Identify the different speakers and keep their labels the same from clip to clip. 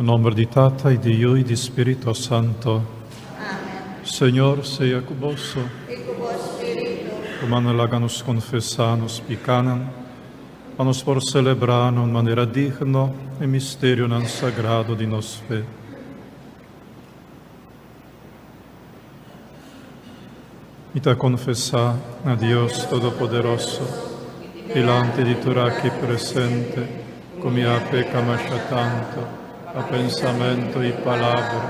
Speaker 1: Na nomber di Tata y di Yu y di Spirito Santo.
Speaker 2: Amen.
Speaker 1: Señor sea cu boso.
Speaker 2: I ku bo spiritu.
Speaker 1: Rumannan laga nos confesa nos picanan, pa nos por celebra na un manera digno e misterionan sagrado di nos fe. Mi ta konfesá na Dios Todopoderoso, dilanti di tur aki presente, ku mi a peka masha tantu, pa pensamentu i palabra,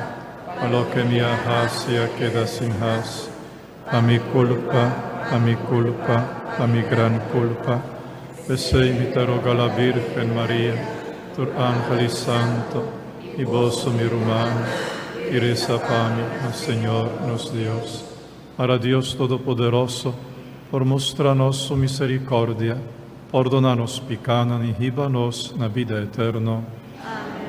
Speaker 1: pa loke mi a hasi a keda sin hasi, pa mi kulpa, pa mi kulpa, pa mi gran kulpa. P'esei mi ta roga la Bírgen Maria, tur ángel i santu, I boso, mi ruman, i resa pa mi na Señor nos Dios. Para Dios Todopoderoso por mustra nos su misericordia, pordona nos picanan i hiba nos na bida eterno.
Speaker 2: Amen.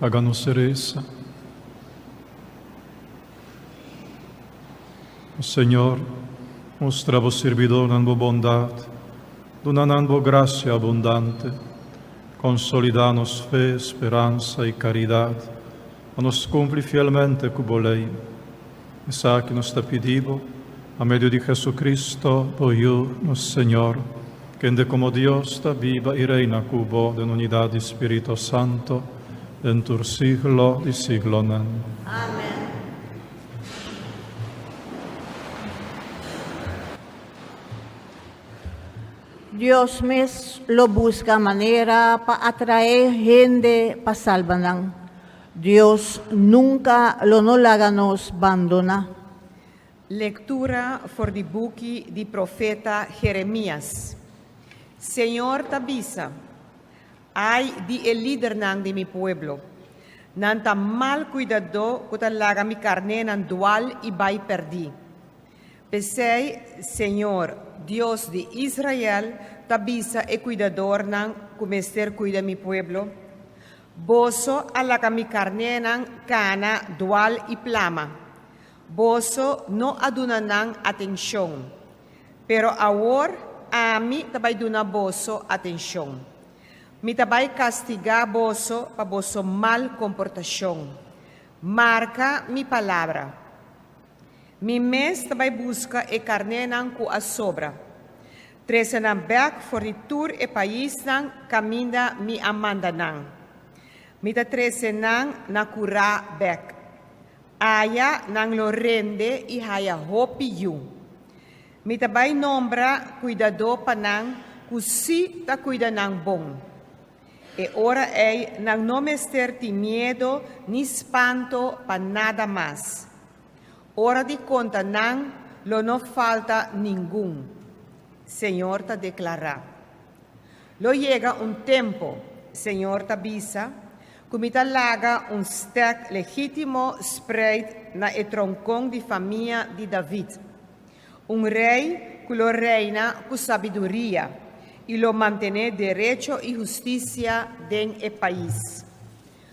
Speaker 1: Laga nos resa. O Señor, mustra bo sirbidornan bo bondat, duna nan bo grasia abundante. Konsolidá nos fe, speransa i karidat, pa nos kumpli fielmente ku bo lei. Esaki nos ta pidi bo pa medio di Jesucristo, bo Yu, nos Señor, kende komo Dios ta biba i reina ku bo den unidat di Spirito Santo, den tur siglo di siglonan.
Speaker 2: Amen. Dios mes lo buska manera pa atraé hende pa salba nan. Dios nunka lo no laga nos bandoná.
Speaker 3: Lektura for di buki di profeta Jeremias. Señor ta bisa, Ai di e lidernan di mi pueblo! Nan ta mal kuidadó ku ta laga mi karnénan dual i bai pèrdí. P'esei, señor, Dios di Israel, ta bisa e kuidadornan ku mester kuida mi pueblo, Boso a laga mi karnénan kana dual i plama. Boso no a duna nan atenshon. Pero awor ami ta bai duna boso atenshon. Mi ta bai kastigá boso pa boso mal komportashon. Marka mi palabra. Mi mes ta bai buska e karnénan ku a sobra, trese nan bèk for di tur e paisnan kaminda mi a manda nan. Mi ta trese nan na kurá bèk. Aya nan lo rende i haya hopi yu. Mi ta bai nombra kuidadó pa nan ku sí ta kuida nan bon. E ora ei nan no mester tin miedo ni spanto pa nada mas. Ora di konta nan lo no falta ningun, Señor ta deklará. Lo yega un tempo, Señor ta bisa, ku mi ta laga un stek legítimo spreit na e tronkon di famia di David, un rei ku lo reina ku sabiduria i lo mantené derecho i hustisia den e pais.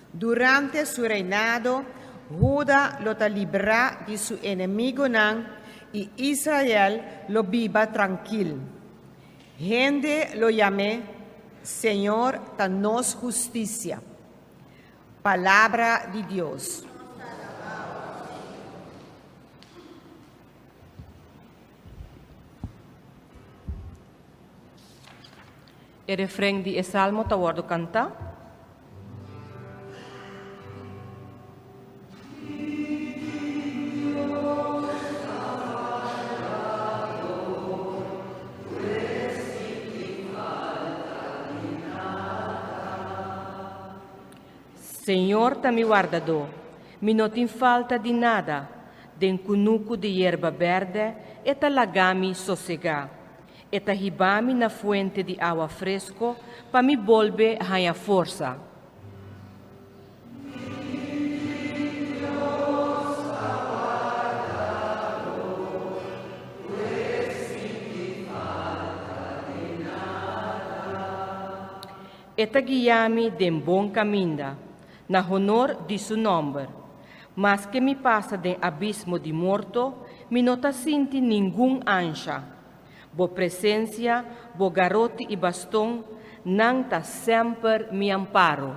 Speaker 3: Durante su reinado, Huda lo ta librá di su enemigunan i Israel lo biba trankil. Hende lo yam'é, Señor ta nos hustisia. Palabra di Dios.
Speaker 4: E refren di e salmo ta wòrdu kantá. Señor ta mi wardadó, mi no tin falta di nada. Den kunuku di yerba bèrdè e ta laga mi sosegá. E ta hiba mi na fuente di awa fresko pa mi bolbe haña forsa. E ta guia mi den bon kaminda, na honor di su nòmber. Maske mi pasa den abismo di morto, mi no ta sinti ningun ansha. Bo presensia, bo garoti i baston, nan ta semper mi amparo.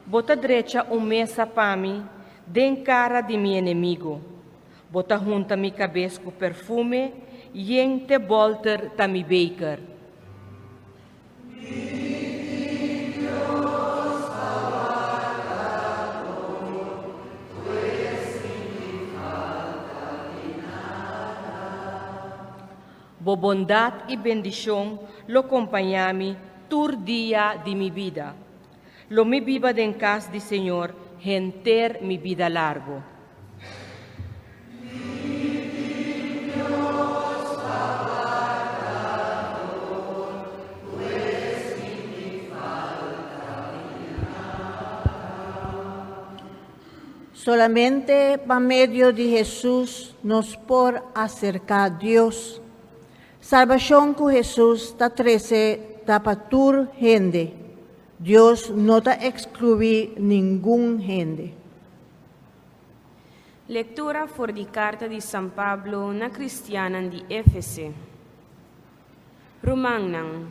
Speaker 4: Bo ta drecha un mesa pa mi den kara di mi enemigo. Bo ta hunta mi kabes ku perfume, yen te bolter ta mi beker. Bo bondat i bendishon lo kompañá mi tur dia di mi bida. Lo mi biba den kas di Señor henter mi bida largu.
Speaker 2: Solamente pa medio di Hesus nos por aserká Dios. Salbashon ku Hesus ta trese ta pa tur hende. Dios no ta ekskluí ningun hende.
Speaker 5: Lektura for di karta di San Pablo na kristiannan di Efese. Rumannan,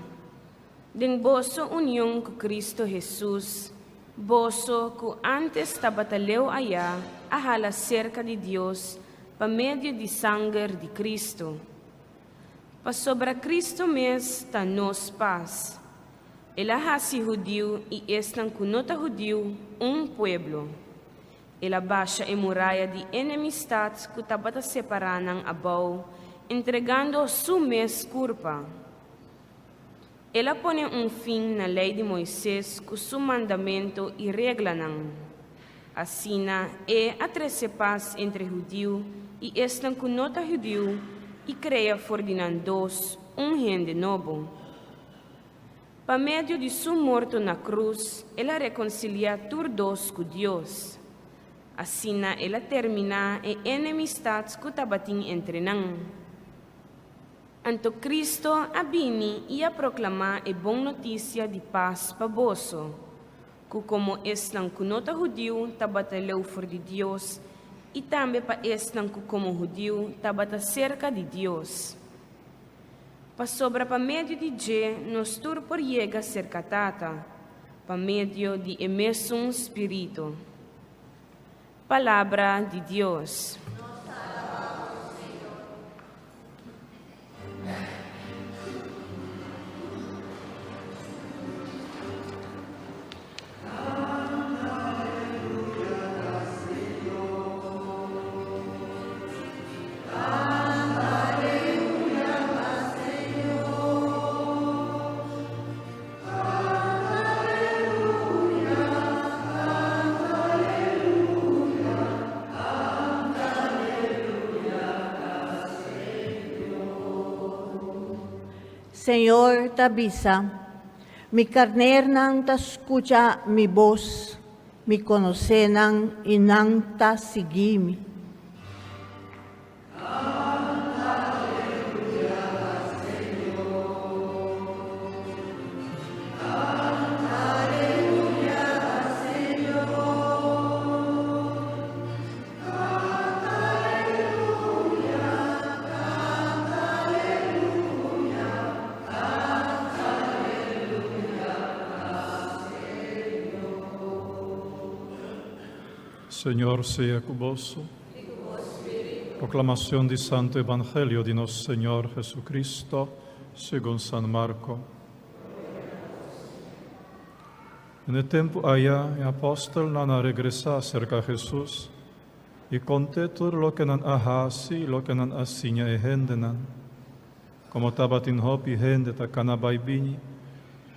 Speaker 5: den boso union ku Kristu Hesus, boso ku ántes tabata leu ayá a hala serka di Dios pa medio di sanger di Kristu. Pasobra Kristu mes ta nos pas. El a hasi hudiu i esnan ku no ta hudiu un pueblo. El a basha e muraya di enemistat ku tabata separá nan abou, entregando su mes kurpa. El a pone un fin na Lei di Moises ku su mandamentu i reglanan. Asina e a trese pas entre hudiu i esnan ku no ta hudiu i krea for di nan dos un hende nobo. Pa medio di su morto na krus, el a rekonsiliá tur dos ku Dios. Asina el a terminá e enemistat ku tabatin entre nan. Anto Cristo a bini i a proklamá e bon notisia di pas pa boso, ku komo esnan ku no ta hudiu tabata leu for di Dios i tambe pa esnan ku komo hudiu tabata serka di Dios. Pasobra pa medio di dje nos tur por yega serka Tata, pa medio di e mesun Spiritu. Palabra di Dios.
Speaker 2: Señor ta bisa, Mi karnernan ta skucha mi bos, mi konosé nan i nan ta sigui mi.
Speaker 1: Señor sea cu boso. Proclamación di Santo Evangelio di nos Señor Jesucristo, segun San Marco. En e tempu aya e apòstelnan a regresá serka Hesus i kont'é tur loke nan a hasi i loke nan a siña e hendenan. Komo tabatin hopi hende ta kana bai bini,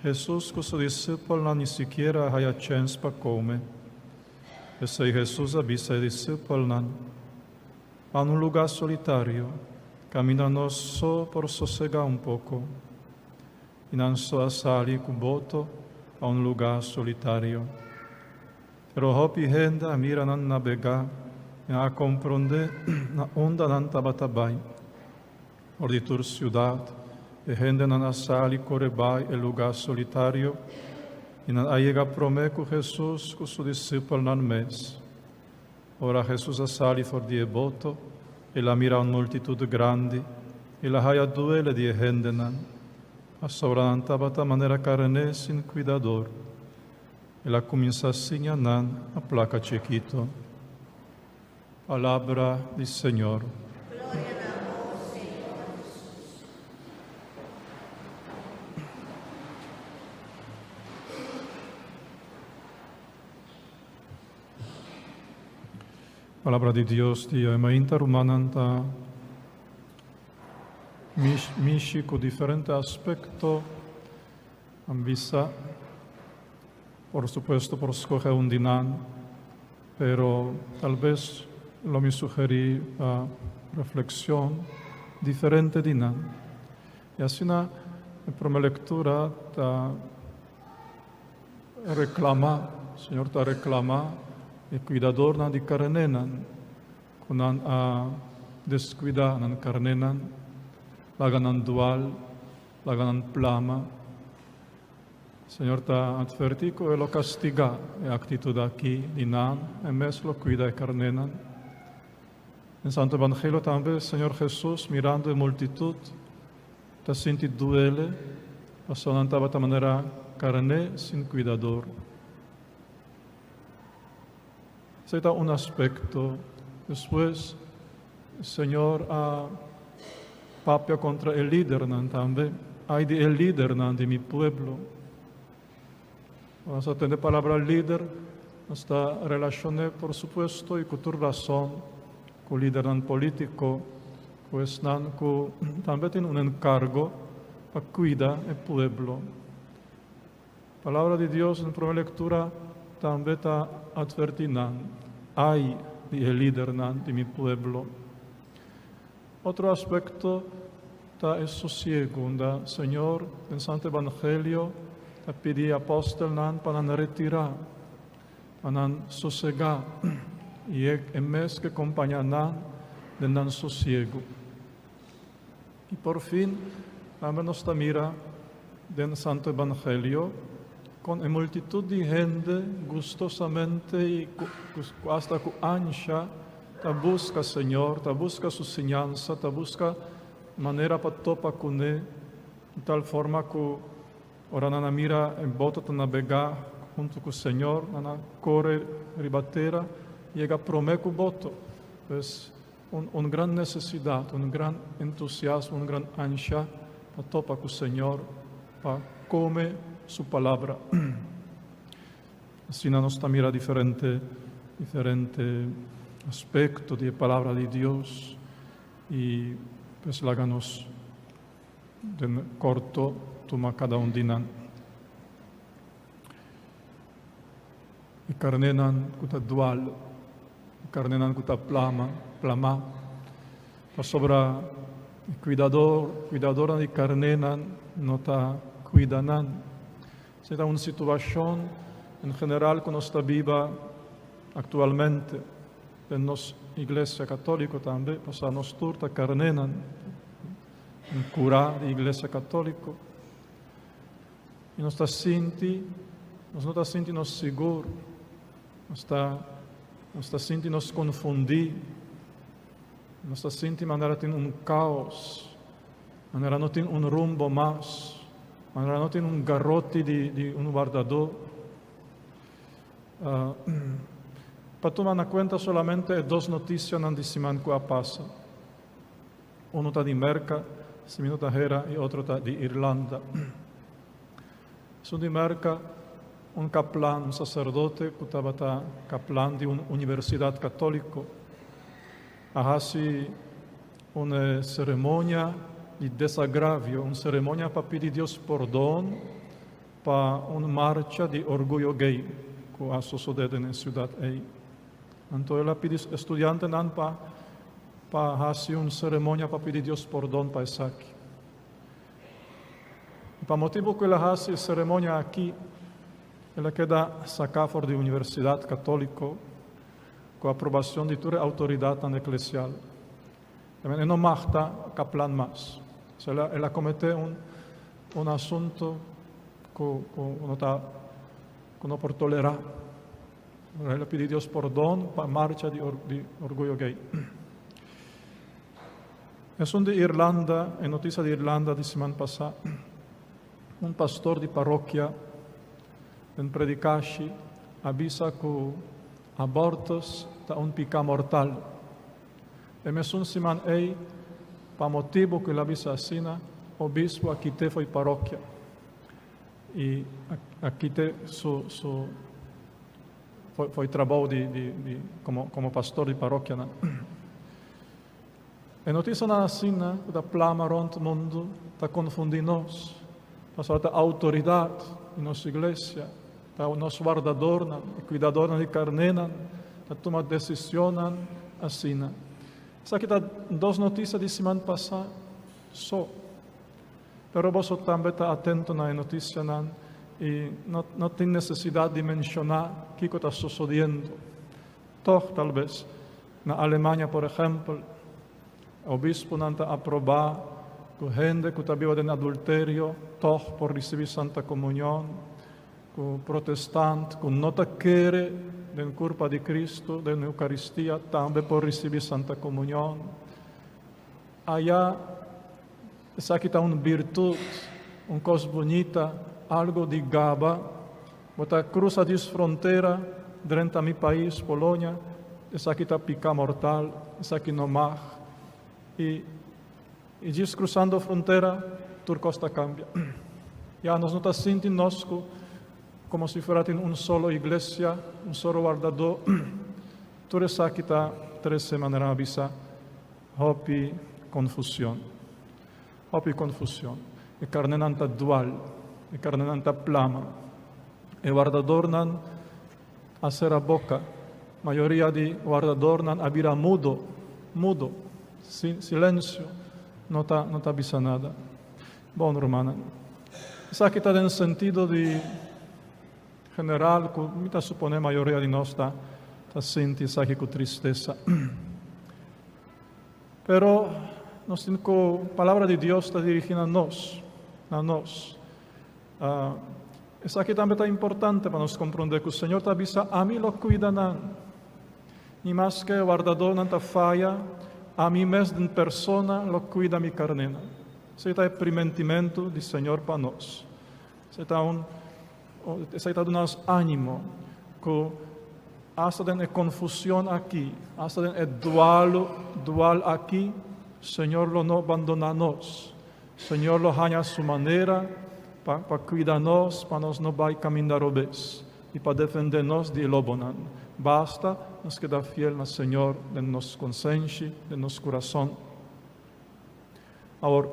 Speaker 1: Hesus ku su disipelnan ni sikiera a haya chèns pa kome. P'esei Hesus a bisa e disipelnan, Ban un lugá solitario, kaminda nos so por sosegá un poko. I nan so a sali ku boto pa un lugá solitario. Pero hopi hende a mira nan nabegá i nan a komprondé na unda nan tabata bai. For di tur siudat, e hendenan a sali kore bai e lugá solitario i nan a yega promé ku Hesus ku su disipelnan mes. Ora Hesus a sali for di e boto, el a mira un multitut grandi, el a haya duele di e hendenan, pasobra nan tabata manera karné sin kuidador. El a kuminsá siña nan a plaka chikito. Palabra di Señor. Palabra di Dios di e mainta rumannan ta mishi ku diferente aspekto. Nan bisa, por supuesto por skohe un di nan, pero tal bes lo mi sugerí pa reflexion diferente di nan. I asina e prome lectura ta Reclama, Señor ta reclama e cuidadornan di carnenan cu nan a descuida nan carnenan, laga nan dual, laga nan plama. Señor ta adverti cu e lo castiga e actitud aki di nan, e mes lo cuida e carnenan. Den Santo Evangelio tambe Señor Jesus mirando e multitud Ta sinti duele pasobra nan tabata manera karné sin kuidador. Esei ta un aspekto. Despues, Señor a papia kontra e lidernan tambe. Ai di e lidernan di mi pueblo. Nos a tende palabra lider, nos ta relacion'é, por supuesto, i ku tur rason, ku lidernan polítiko, ku esnan ku tambe tin un enkargo pa kuida e pueblo. Palabra di Dios den promé lektura tambe ta atvertí nan, Ai di e lidernan di mi pueblo! Otro aspekto ta e sosiegu unda Señor den Santo Evangelio ta pidi e apòstelnan pa nan retirá, pa nan sosegá i e mes ke kompañá nan den nan sosiegu. I por fin, tambe nos ta mira den Santo Evangelio kon e multitut di hende gustosamente i ku asta ku ansha ta buska Señor, ta buska su siñansa, ta buska manera pa topa kuné, di tal forma ku ora nan a mira e boto ta nabegá huntu ku Señor, nan a kore riba tera yega promé ku boto. Pues, Un un gran nesesidat, un gran entusiasmo, un gran ansha pa topa ku Señor, pa kome Su Palabra. Asina nos ta mira diferente diferente aspekto di e Palabra di Dios i pues laga nos den korto tuma kada un di nan. E karnénan ku ta dual, e karnénan ku ta plama, plamá, pasobra e kuidador, kuidadornan di karnénan no ta kuida nan. Esei ta un situashon en general ku nos ta biba aktualmente den nos Iglesia Katóliko tambe, pasobra nos tur ta karnénan, un kurá di Iglesia Katóliko. I nos ta sinti, nos no ta sinti nos sigur, nos ta, nos ta sinti nos konfundí, nos ta sinti manera tin un kaos, manera no tin un rumbo mas, manera no tin un garoti di, di un wardadó. Uh, pa tuma na kuenta solamente e dos notisianan di siman ku a pasa. Uno ta di Merka, si mi no ta hera, i otro ta di Irlanda. Esun di Merka, un kaplan, un saserdote ku tabata kaplan di un universidat katóliko, a hasi un seremonia di desagravio, un seremonia pa pidi Dios pordon pa un marcha di orguyo gay ku a sosodé den e siudat ei. Anto el a pidi estudiantenan pa pa hasi un seremonia pa pidi Dios pordon pa esaki. I pa motibu ku el a hasi e seremonia aki, el a keda saká for di Universidat Katóliko ku aprobashon di tur e outoridatnan eklesial. E no mag ta kaplan mas. So el a el a kometé un un asuntu ku ku no ta ku no por tolerá. El a pidi Dios pordon pa marcha di di orguyo gay. Esun di Irlanda, e notisia di Irlanda di siman pasá, un pastor di parokia den predikashi a bisa ku abortus ta un piká mortal. E mesun siman ei, pa motibu ku el a bisa asina, obispo a kit'é fo'i parokia. I a kit'é su su fo'i trabou di di di komo komo pastor di parokianan. E notisianan asina ku ta plama rònt mundu ta konfundí nos, pasobra ta outoridat di nos iglesia, ta nos wardadornan, e kuidadornan di karnénan ta tuma desishonnan asina. Esaki ta dos notisia di siman pasá so. Pero boso tambe ta atento na e notisianan i no no tin nesesidat di menshoná kiko ta sosodiendo. Tòg, talbes, na Alemania, por ehèmpel, obispunan ta aprobá ku hende ku ta biba den adulterio tòg por risibí Santa Komunion, ku protestant ku no ta kere den kurpa di Kristu, den Eukaristia, tambe por risibí Santa Komunion. Aya esaki ta un birtut, un kos bunita, algo di gaba. Bo ta krusa dis frontera drenta mi pais, Polonia, esaki ta piká mortal, esaki no mag. I i djis krusando frontera tur kos ta kambia. Ya nos no ta sinti nos ku komo si fuera tin un solo iglesia, un solo wardadó. Tur esaki ta trese manera a bisa Hopi confusion. Hopi confusion. E carnenan ta dual. E carnenan ta plama. E wardadornan a cera boca. Mayoria di wardadornan a bira mudo. Mudo. Sin silencio. No ta, no ta bisa nada. Bon, rumannan. Esaki ta den sentido di general cu mi ta supone mayoria di nos ta ta sinti esaki cu tristesa. Pero. nos tin ku palabra di Dios ta dirigí na nos, na nos. Uh, esaki tambe ta importante pa nos komprondé ku Señor ta bisa, ami lo kuida nan. Ni maske wardadónan ta faya, ami mes den persona lo kuida mi karnénan. Esei ta e primentimentu di Señor pa nos. Esei ta un, esei ta duna nos ánimo ku asta den e konfusion aki, asta den e dualu, dual aki, Señor lo no bandoná nos. Señor lo haña su manera pa, pa kuida nos, pa nos no bai kaminda robes i pa defendé nos di e lobonan. Basta nos keda fiel na Señor den nos konsenshi, den nos kurason. Awor,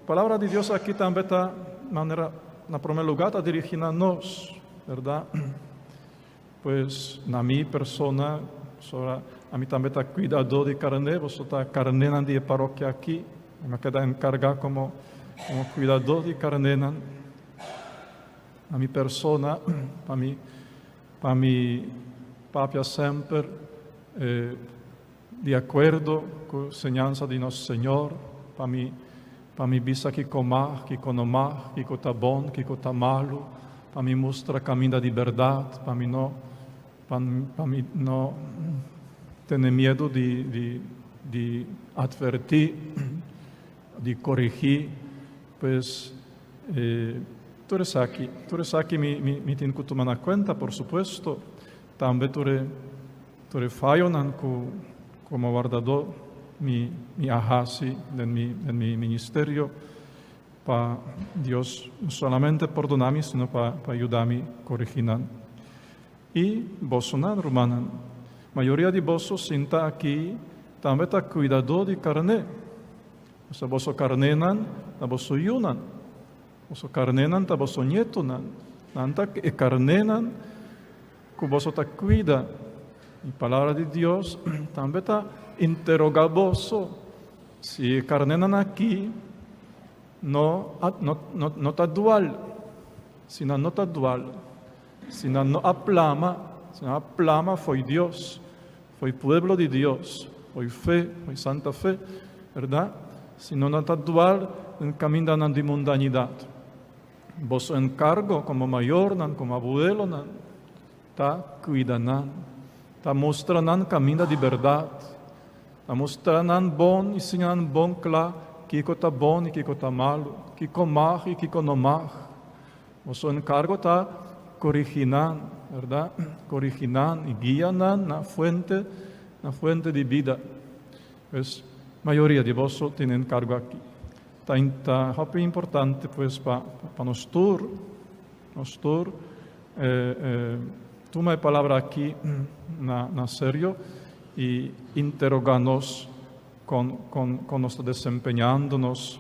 Speaker 1: palabra di Dios aki tambe ta manera, na promé lugá ta dirigí na nos, bèrdat? Pues, na mi persona, pasobra ami tambe ta kuidadó di karné, boso ta karnénan di e parokia aki, mi a keda enkargá komo komo kuidadó di karnénan. Na mi persona, pa mi pa mi papia semper eh, di akuerdo ku señansa di nos Señor, pa mi pa mi bisa kiko mag, kiko no mag, kiko ta bon, kiko ta malu, pa mi mustra kaminda di bèrdat, pa mi no pa pa mi no tene miedu di di di atvertí, di korigí, pues eh, tur esaki, tur esaki mi mi mi tin ku tuma na kuenta, por supuesto, tambe tur e Tur e fayonan ku komo wardadó mi mi a hasi den mi den mi ministerio pa Dios no solamente pordona mi sino pa pa yuda mi korigí nan. I bosonan, rumannan, mayoria di boso sinta aki tambe ta kuidadó di karné. Pasobra boso karnénan ta boso yunan, boso karnénan ta boso ñetunan, nan ta e karnénan Ku boso ta kuida. E Palabra di Dios tambe ta interogá boso si e karnénan akí no no no ta dual, si nan no ta dual, si nan no a plama, si nan a plama fo'i Dios, fo'i pueblo di Dios, fo'i fe, fo'i santa fe, bèrdat? Si no nan ta dual den kamindanan di mundañidat. Boso enkargo komo mayornan, komo abuelonan, ta kuida nan, ta mustra nan kaminda di bèrdat, ta mustra nan bon i siña nan bon kla kiko ta bon i kiko ta malu, kiko mag i kiko no mag. Boso enkargo ta korigí nan, bèrdat? Korigí nan i guia nan na fuente, na fuente di bida. Pues, mayoria di boso tin enkargo aki. Ta ta hopi importante pues pa pa nos tur, nos tur tuma e palabra aki na na serio i interogá nos kon kon kon nos ta desempeñando nos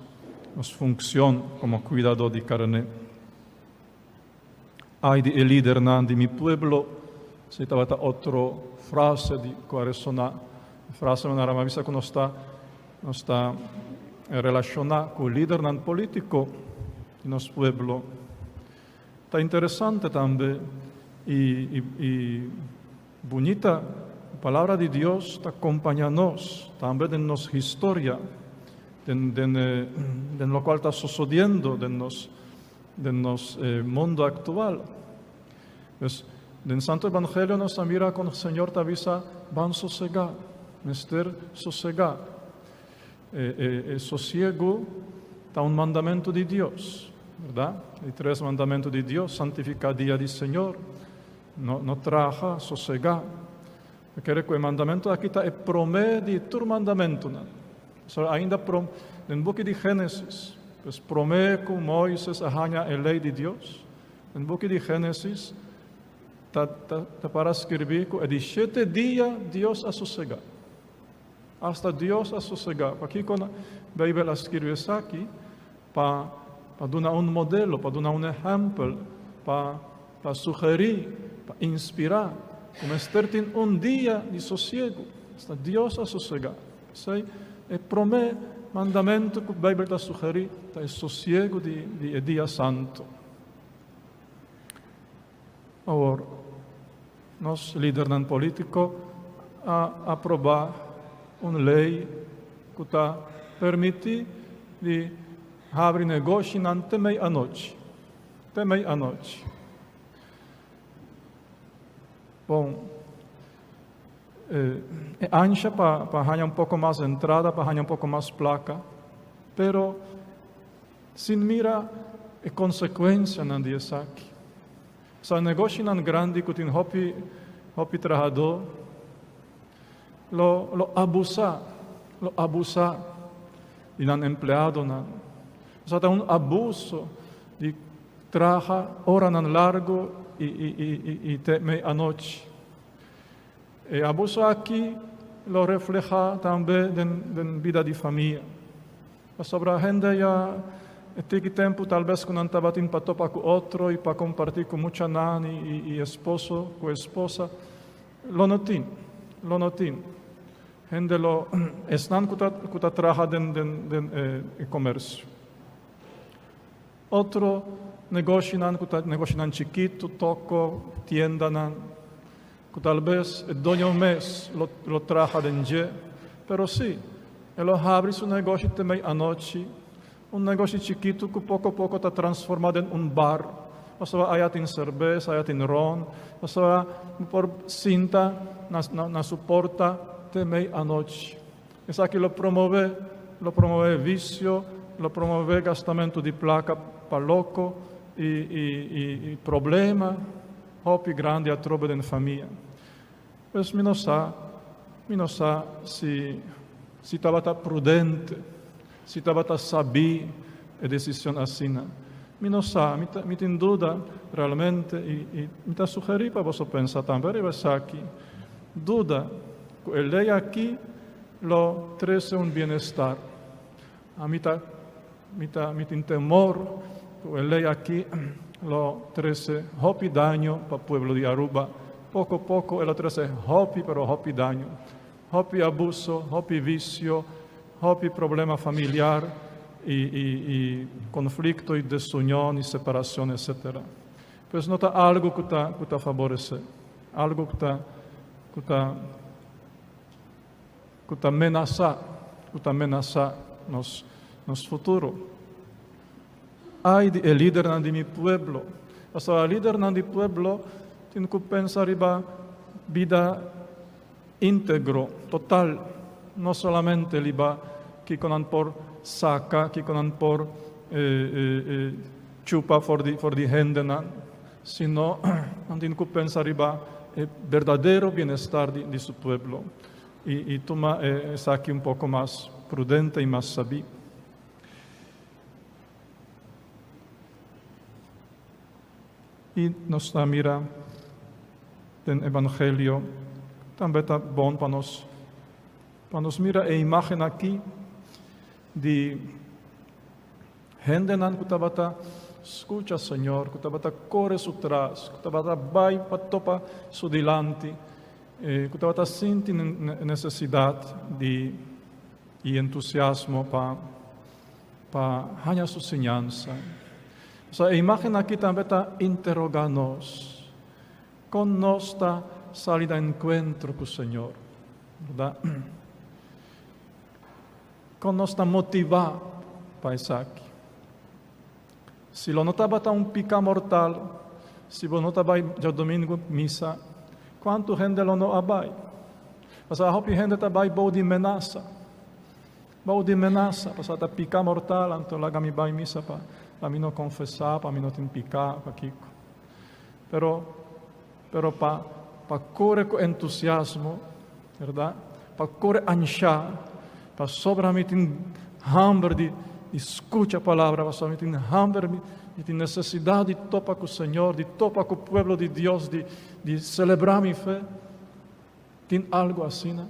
Speaker 1: nos funcion komo kuidadó di karné. Ai di e lidernan di mi pueblo, esei tabata otro frase di ku a resoná. E frase nan a rama bisa ku nos ta nos ta relashoná ku lidernan polítiko di nos pueblo. Ta interesante tambe i i i bunita ku palabra di Dios ta kompañá nos tambe den nos historia, den den den lokual ta sosodiendo den nos den nos mundo actual. Pues, den Santo Evangelio nos ta mira con Señor ta bisa, ban sosega, mester sosega. E, e, e sosiego ta un mandamento di Dios, verdad? E tres mandamento di Dios, santifica dia di Señor, no, no traha, sosega. Mi kere ku e mandamentu aki ta e promé di tur mandamentunan. Pasobra ainda prom, den buki di Génesis, pues promé ku Moises a haña e lei di Dios, den buki di Génesis ta, ta, ta para skirbí ku e di shete dia Dios a sosegá. Asta Dios a sosegá. Pakiko na Beibel a skirbi esaki? Pa, pa duna un modelo, pa duna un ehèmpel, pa Pa sugerí, pa inspirá, ku mester tin un dia di sosiegu. Esta Dios a sosegá. P'esei, e promé mandamentu ku Beibel ta sugerí ta e sosiegu di di e dia santu. Awor, nos lidernan polítiko a aprobá un lei ku ta. permití di habri negoshinan te mei anochi. Te mei anochi. Bon, e ansha pa pa haña un poko mas entrada, pa haña un poko mas plaka, pero sin mira e konsekuensianan di esaki. Sa negoshinan grandi ku tin hopi hopi trahadó lo lo abusá, lo abusá di nan empleadonan. Sa ta un abuso di traha oranan largu i i i i te mei anochi. E abuso aki lo reflehá tambe den den bida di famia. Pasobra hende ya e tiki tempu talbes ku nan tabatin pa topa ku otro i pa kompartí ku muchanan i i esposo ku esposa, lo no tin, lo no tin. Hende lo, esnan ku ta ku ta traha den den den e komersio. Otro negoshinan ku ta negoshinan chikitu, toko, tiendanan, ku talbes e doño mes lo lo traha den dje, pero si, e lo habri su negoshi te mei anochi, un negoshi chikitu ku poko poko ta transformá den un bar, pasobra aya tin serbes, aya tin ron, pasobra bo por sinta na na su porta te mei anochi. Esaki lo promové, lo promové visio, lo promové gastamentu di plaka pa loko i i i problema hopi grandi atrobe den famia. Pues mi no sa, mi no sa si si tabata prudente, si tabata sabí e desishon asina. Mi no sa, mi ta mi tin duda realmente i i mi ta sugerí pa boso pensa tambe riba esaki. Duda Ku e lei aki lo trese un bienestar. Ami ta mi ta mi tin temor ku e lei aki lo trese hopi daño pa pueblo di Aruba. Poko poko e lo trese hopi pero hopi daño. Hopi abuso, hopi visio, hopi problema familiar i i i konflikto i desunion i separacion etcetera. Pues no ta algo ku ta ku ta faborese, algo ku ta ku ta ku ta menasá, ku ta menasá nos nos futuro. Ai di e lidernan di mi pueblo! Pasobra lidernan di pueblo tin ku pensa riba bida íntegro, total, no solamente riba kiko nan por saka, kiko nan por chupa for di for di hendenan. Sino nan tin ku pensa riba e berdadero bienestar di su pueblo i tuma esaki un poko mas prudente i mas sabí. I nos ta mira den Evangelio tambe ta bon pa nos pa nos mira e imágen aki di Hendenan ku tabata skucha Señor, ku tabata kore su tras, ku tabata bai pa topa su dilanti, ku tabata sinti nesesidat di i entusiasmo pa pa haña su siñansa. Pasobra e imágen aki tambe ta interogá nos, kon nos ta sali na enkuentro ku Señor, bèrdat? Kon nos ta motivá pa esaki? Si lo no tabata un piká mortal, si bo no ta bai djadumingu misa, kuantu hende lo no a bai? Pasobra hopi hende ta bai bou di menasa, bou di menasa, pasobra ta piká mortal, anto laga mi bai misa pa pa mi no konfesá, pa mi no tin piká, pakiko. Pero, pero pa pa kore ku entusiasmo, bèrdat? Pa kore anshá, pasobra mi tin hamber di di skucha palabra, pasobra mi tin hamber, mi mi tin nesesidat di topa ku Señor, di topa ku pueblo di Dios, di di selebrá mi fe. Tin algu asina,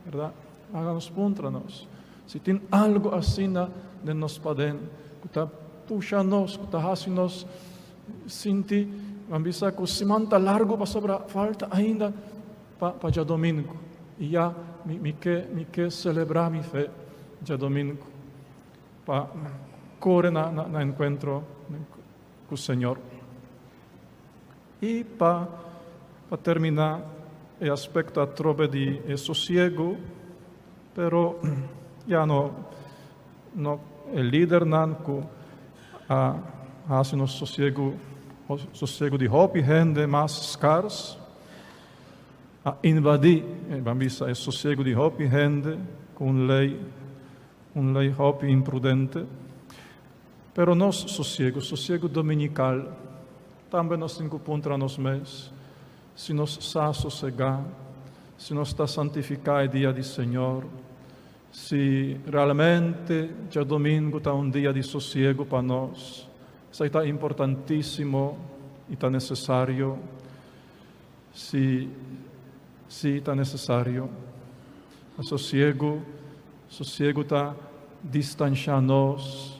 Speaker 1: bèrdat? Laga nos puntra nos si tin algu asina den nos paden ku ta pusha nos, ku ta hasi nos sinti, ban bisa ku siman ta largu pasobra falta ainda pa pa djadomingu i ya mi mi ke mi ke selebrá mi fe djadomingu pa kore na na enkuentro ku Señor. I pa pa terminá e aspekto atrobe di e sosiegu, pero ya no. no e lidernan ku a hasi nos sosiegu, sosiegu di hopi hende mas skars, a invadí, ban bisa, e sosiegu di hopi hende ku un lei, un lei hopi imprudente. Pero nos sosiegu, sosiegu dominikal, tambe nos tin ku puntra nos mes si nos sa sosegá, si nos ta santifiká e dia di Señor, si realmente djadomingu ta un dia di sosiegu pa nos. Esei ta importantísimo i ta nesesario. Si, si ta nesesario. A sosiegu, sosiegu ta distanshá nos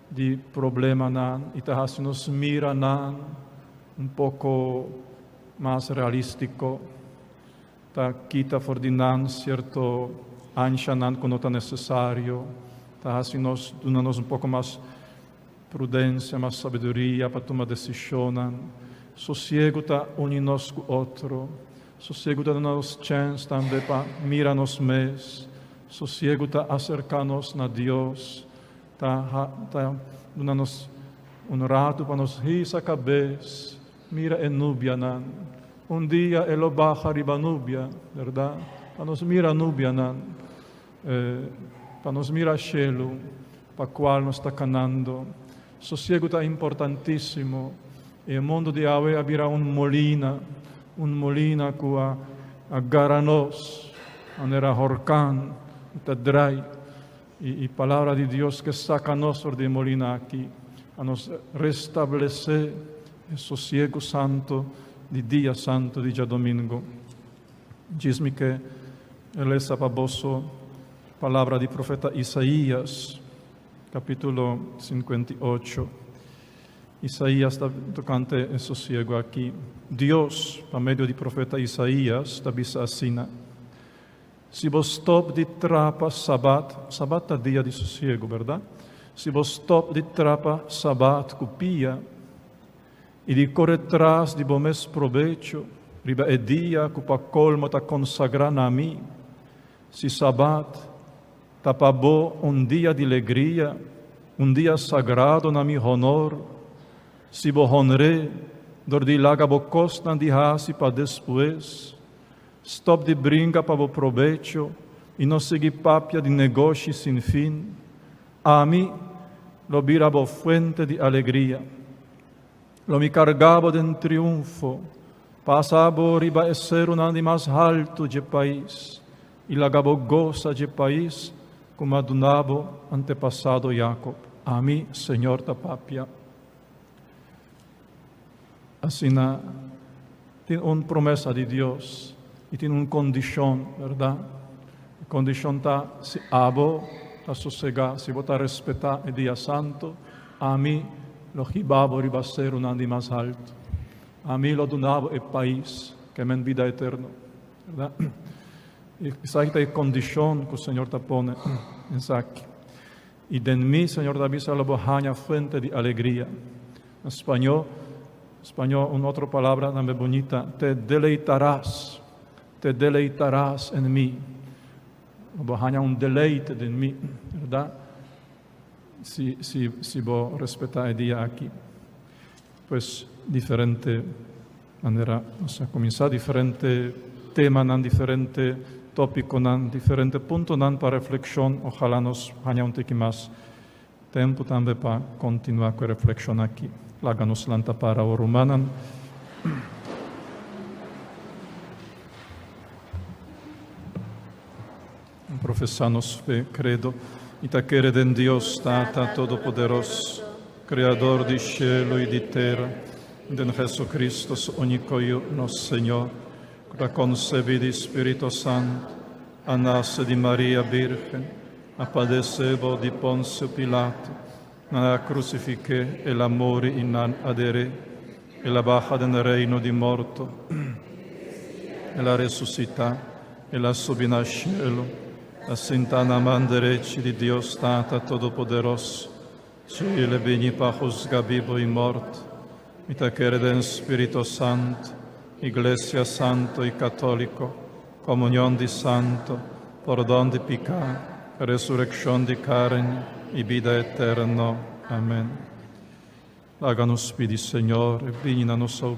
Speaker 1: di problemanan i ta hasi nos mira nan un poko mas realístiko. Ta kita for di nan sierto anshanan ku no ta nesesario. Ta hasi nos duna nos un poko mas Prudensia mas sabiduria pa tuma desishonnan. Sosiegu ta uni nos ku otro. Sosiegu ta duna nos chèns tambe pa mira nos mes. Sosiegu ta aserká nos na Dios. Ta ta duna nos un ratu pa nos hisa kabes, mira e nubianan. Un dia e lo baha riba nubia, bèrdat? Pa nos mira nubianan. Pa nos mira shelu pa cual nos ta canando. Sosiego ta importantísimo. E mundo di awe a bira un molina, un molina cu a a gara nos manera horcan y ta drai. Y y palabra di Dios ke saca nos for di e molina aki, a nos restablece e sosiego santo di dia santo di djadomingo. Djis mi ke lesa pa boso palabra di profeta Isaías, capítulo 58. Isaías ta tocante e sosiego aki. Dios, pa medio di profeta Isaías, ta bisa asina, Si bo stop di trapa Sabat, Sabat ta dia di sosiego, berdad? Si bo stop di trapa Sabat cu pia, I di kore tras di bo mes probecho riba e dia ku pa kolmo ta konsagrá na mi, si Sabat ta pa bo un dia di legria, un dia sagrado na mi honor, si bo honr'é dor di laga bo kosnan di hasi pa despues, stòp di bringa pa bo probecho i no sigui papia di negoshi sin fin, ami lo bira bo fuente di alegria. Lo mi karga bo den triunfo, pasa bo riba e serunan di mas haltu dje pais, i laga bo gosa dje pais ku mi a duna bo antepasado Yakob. Ami, Señor, ta papia. Asina, tin un promesa di Dios i tin un kondishon, bèrdat? E kondishon ta si abo ta sosegá, si bo ta respetá e dia santu, ami lo hiba bo riba serunan di mas haltu. Ami lo duna bo e pais ke men bida eterno. Bèrdat? I esaki ta e kondishon ku Señor ta pone esaki. I den mi, Señor ta bisa, lo bo haña fuente di alegria. Na spañó, spañó un otro palabra tambe bunita, te deleitarás, te deleitarás en mi. Lo bo haña un deleite den mi, berdad? Si, si, si bo respetá e dia aki. Pues diferente manera nos a kuminsá, diferente temanan, diferente tópikonan, diferente puntonan pa reflekshon. Ojalá nos haña un tiki mas tempu tambe pa kontinuá ku e reflekshon aki. Laga nos lanta para awor, rumannan. Profesá nos fe, credo, i ta kere den Dios, Tata Todopoderoso, Creador di shelu i di tera, i den Jesucristo, su único Yu, nos Señor, cu ta concebí di Spirito Santo, a nace di Maria Virgen, a padecé bou di Poncio Pilato, nan a crucifiqué, el a muri i nan a deré, el a baha den reino di morto, el a resucitá, el a subi na shelu, a sinta na man derechi di Dios Tata Todopoderoso, si el a bini pa husga bibo i morto. Mi ta kere den Spirito Santo, Iglesia Santo i Católico, comunion di santo, pordon di picá, Resurekshon di karni i bida eterno. Amèn. Laga nos pidi Señor, bini na nos ousilio.